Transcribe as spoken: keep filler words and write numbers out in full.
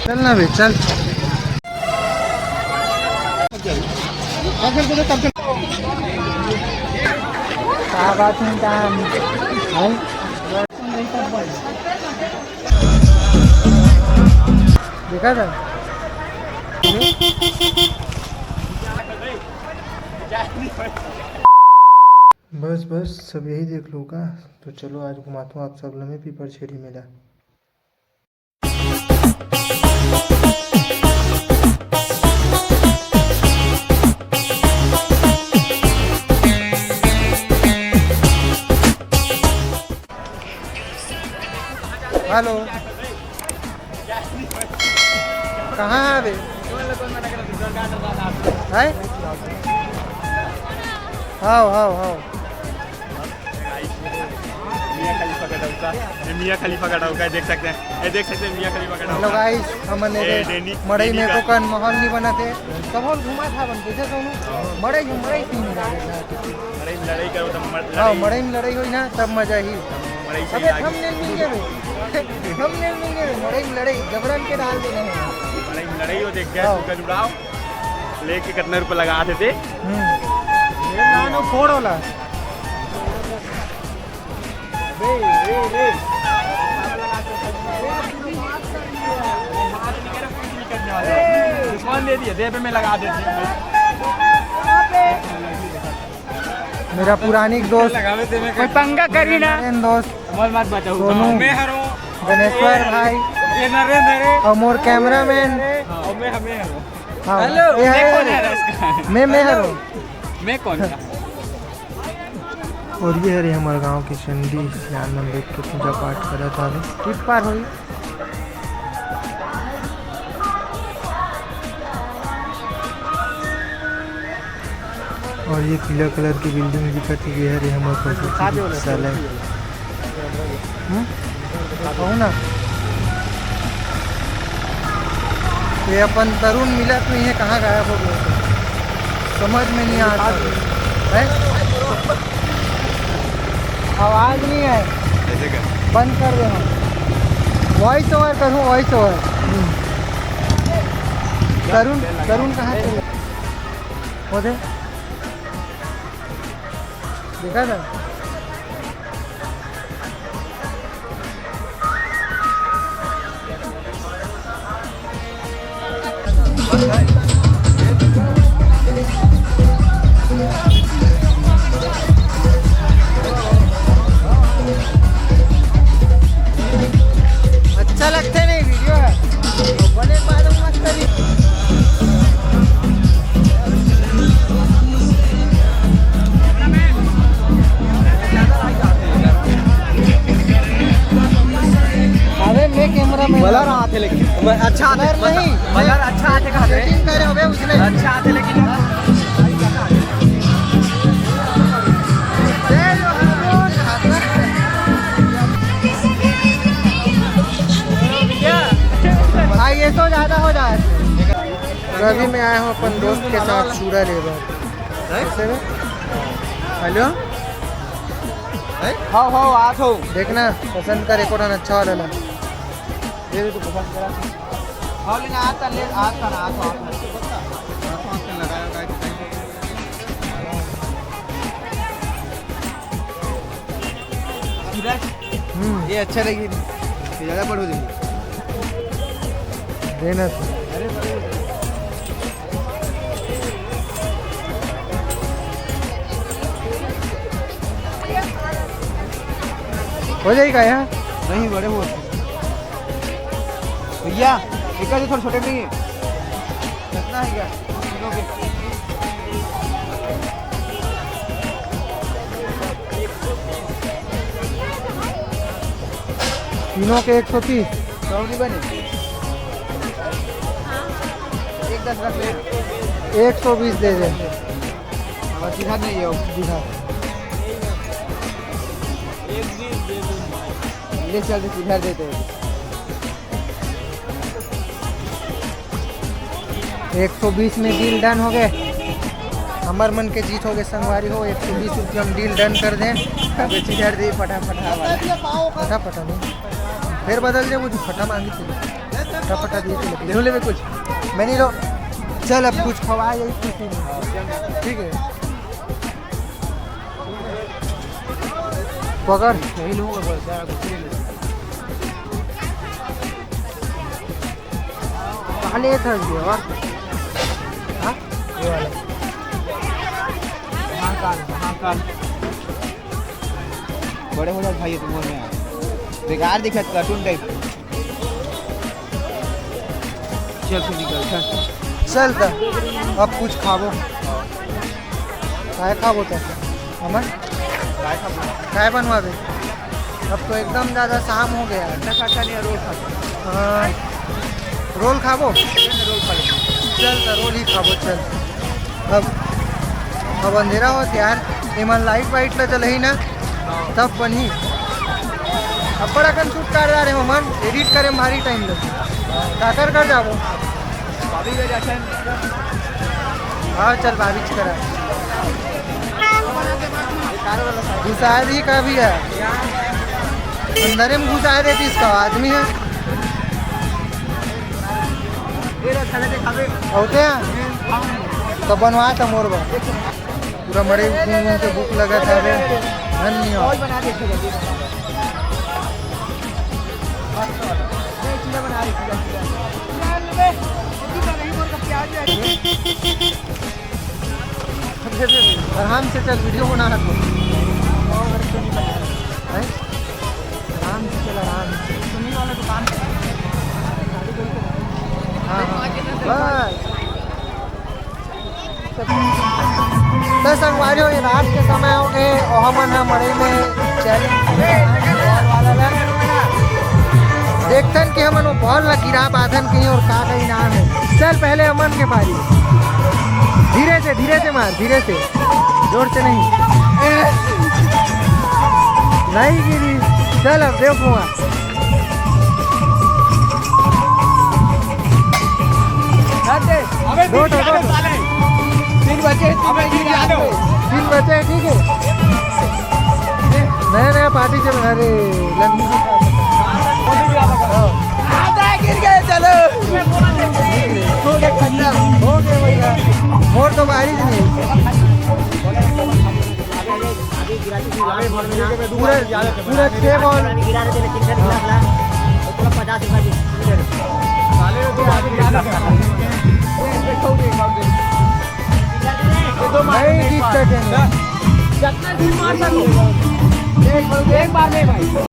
चल ना बे, चल। का बात है, काम है? देखा था? बस, बस, सब यही देख लो का? तो चलो, आज घुमाता हूँ आप सब लमे पीपर छेरी मेला। हेलो, कहाँ है अभी? है? हाव, हाव, हाव। मियाँ खलीफा का डौका, ये मियाँ खलीफा का डौका है, देख सकते हैं, ये देख सकते हैं मियाँ खलीफा का हेलो डौका। गाइस, हमन ये एदे डेनी, मड़ई डेनी में का को कन माहौल नहीं बना थे, सब हॉल घुमा था बन कैसे सोनू? मड़ई में, मड़ई सीन निकाले था। मड़ई में लड़ाई करो तो मर-, हाँ, लड़ाई। मड़ई में लड़ाई होई ना, तब मजा ही। मड़ई से अबे आगे। थंबनेल मिल गया बे। थंबनेल मिल गया बे, मड़ई में लड़ाई, जबरन के डाल देना है। मड़ई में लड़ाई हो, देख गैस हाँ। का जुड़ाव, लेके कितना रुपये लगा देते। हम्म। ये नानो फोड़ वाला। रे, रे, रे। दुश्मन दे दिए, दे पे मैं लगा देती हूँ। मेरा पुरानी दोस्त लगावे ते में कोई पंगा करी ना। नरेंद्र दोस्त, मल मत बचाओ। सोनू, मैं हरो। गणेश्वर भाई। ये नरेंद्र है। और मोर कैमरामैन। हाँ, और मैं, हमें हरो। हाँ, हेलो, ये मैं है। कौन है इसका? मैं, मैं हेलो। हरो। मैं कौन था? और ये हरे हमर गांव के चंडी, सियान मन बैठ के पूजा पाठ करत हवे। इस पार होई। और ये पीला कलर की बिल्डिंग दिखत हे, ये हरे हमर प्रसूति चिकित्सालय। हम्म? कहूँ ना, ये अपन तरुण मिलत नहीं है, कहाँ गायब हो गया तो समझ में नहीं आता है। आवाज नहीं है, ऐसे कर। बंद कर दे हम। वॉइस ओवर करूँ, वॉइस ओवर। तरुण, तरुण कहाँ चले? वो दे। देखा था? अच्छा लगता है नहीं वीडियो है। बने बाद में मत करी। अबे मैं कैमरा मैन। ब्लर आथे लेकिन। अच्छा आथे, ब्लर नहीं। ब्लर अच्छा आथे का रे? सेटिंग करे होबे उसने। अच्छा आथे लेकिन। हाँ, ये तो ज्यादा हो जाए। तो अभी मैं आया हूँ अपन दोस्त के साथ चूड़ा लेबर। हैं? कैसे बे? हेलो? हैं? हाव, हाव, आत हो। देखना, पसंद कर, एको ठन अच्छा वाला ला। ये भी तो पसंद करा। हाव, लेना आता, ले, आता ना, आता, आता। सूरज, हम्म। ये अच्छा लगी, ये ज्यादा बड़ हो जाएगी। देना तो। अरे, बड़े हो जाएगी। हो जाएगा यहाँ? नहीं, बड़े हो। भैया, एक आधे थोड़े छोटे नहीं है। कितना है क्या? तीनों के एक सौ तीस। सौ नहीं बने। एक दस रख ले। एक सौ बीस दे दे। बस दिखा नहीं है वो। दिखा। ले चल, इधर देते हैं। एक सौ बीस में डील डन हो गए। हमर मन के जीत हो गए संगवारी हो, एक सौ बीस रुपया हम डील डन कर दें। अबे चिढ़ दी फटा फटा वाला। फटा फटा नहीं, फिर बदल दे, मुझे फटा मांगी थी। फटाफट दिए थे, लेकिन लेहू लेबे कुछ। मैं नहीं लो। चल, अब कुछ खवा, यही खुशी में। ठीक है, पकड़। यही लूँगा बस, ज़्यादा कुछ नहीं लूँगा। कहाँ ले था ये और? हाँ? ये वाला। महाकाल, महाकाल। बड़े हो जाओ भाई, तुम में यार। बेकार दिखत, कार्टून टाइप। चल, फिर निकल, चल। चल त, अब कुछ खाबो। काय खाबो त? हमन? काय खाबो? काय बनवाबे? अब तो एकदम ज़्यादा शाम हो गया। अच्छा, अच्छा, नहीं, रोल खा। हाँ, रोल खाबो? रोल खा ले। चल त, रोल ही खाबो, चल। अब, अब अंधेरा होत यार, एमन लाइट वाइट ल जलही ना, तब बनही। अब्बड़ अकन शूट कर रहे हमन, एडिट करे में भारी टाइम लगही। काकर कर जाबो? भाभी का जैसन। हाँ, चल भाभी करा। घुसाए भी का भी है, अंदर में घुसाए देती इसका आदमी है। होते हैं तो बनवा था मोर बर। पूरा मड़ई घूम घूम के भूख लगत हवे। धन्यवाद। आराम से चल, वीडियो बना रहा तू। हैं? आराम से चल, आराम से। हाँ, हाँ। बस। त संगवारी हो, ये रात के समय हो गए और हमन ह मड़ई में चैलेंज वाला ला। देखथन कि हमन वो बॉल ला गिरा पाथन कहीं और का का इनाम है। चल, पहले अमन के पारी। धीरे से, धीरे से मार, धीरे से, जोर से नहीं। नहीं गिरी। चल, अब देखो वहाँ। अबे दो तीन तो, दो तो। तीन बचे, तीन बचे, ठीक है। नया नया पार्टी चल रहा। अरे, लंबी सी पार्टी। हाँ। गिर गए, चलो। हो गया खत्म। हो गया भैया। मोर तो बारिश नहीं। पूरा, पूरा छह बॉल। गिरा रहे थे, लेकिन फिर गिरा था। तो पूरा पचास रुपए की। नहीं जीत सके। जितना भी मार सको। एक बार, एक बार में भाई।